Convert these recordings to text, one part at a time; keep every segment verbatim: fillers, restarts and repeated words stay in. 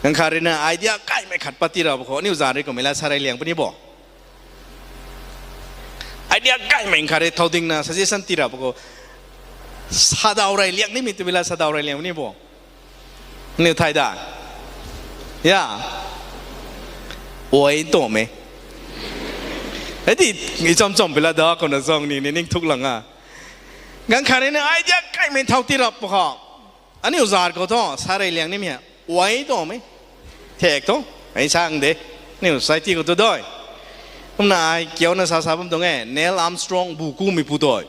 Ganv khat rui na idea kaimei khat pat tii rap khou, aniu zan rui kummei la sa rey liang puni bo. Idea kaimei khat rui thau ding na suggestion tii rap khou, sa daw rey liang nimei twmei la sa daw rey liang puni bo. Aniu thay da. Ya. Oi tumei. Hei ti, i cham cham pila da khou na zang ni, ni ning thuk lang a. Ganv khat rui na idea kaimei thau tii rap khou, aniu zat khou thu sa rey liang nimei hei, oi tumei. Thek thu, ai sang de. Aniu society khou tu doi. Kumna ai kiu na sa sa bam tuang e, Neil Armstrong bu kumei pu tui.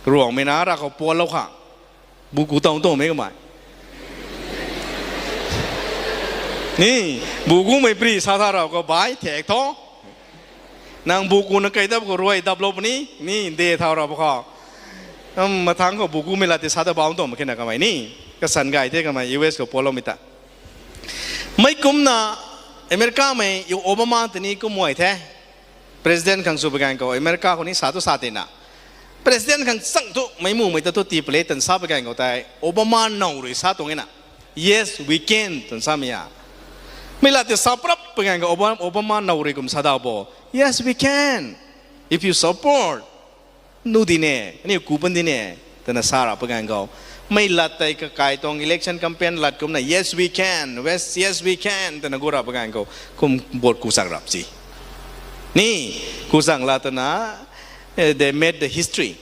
Ruangmei na ra khou pualou khang. Bu ku tang tumei kamei. Ni, bu kumei pri sa sa rau khou bai, thek thu. Nang bu ku na kai dap khou ruai daplou puni, ni de thau rap khou. Am, mathang khou bu kumei la ti sa ta bau tum khe na kamei ni. Kasan gay the kamei U S khou pualoumei ta. Mei kumna Americamei Obama tini kumhuay the. President khang sw pa ganv khou America khou ni sa tu sa tina. President khang chang tu mei mumei ta tu tii pale tan sa pa ganv khou tei Obama now rui sa tuang e na. Yes, we can, tan samei a. Mei la ti sa prap pa ganv khou Obama, Obama now rui kum sa daw bo. Yes, we can. If you support, nu di ne, aniu ku pan di ne, twna sa rap pa ganv khou. Mei lat tei kakai tuang election campaign lat kumna, yes, we can, yes, yes, we can, twna gu rap pa ganv khou. Kum vote ku chang rap si. Ni, ku chang la twna, eh, they made the history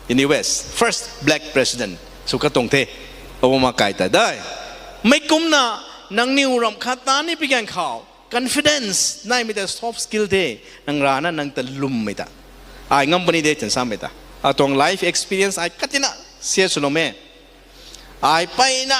in U S. First black president. Sw katuang the. Obama kai ta dai. Mei kumna, nangniw ram khat ta ni pi ganv khou. Confidence naimei ta soft skill the, nang rana nang ta lwmmei ta. Ai ngam puni de tan samei ta. Atuang life experience ai katina, sia swlou me. Ai mpeyna,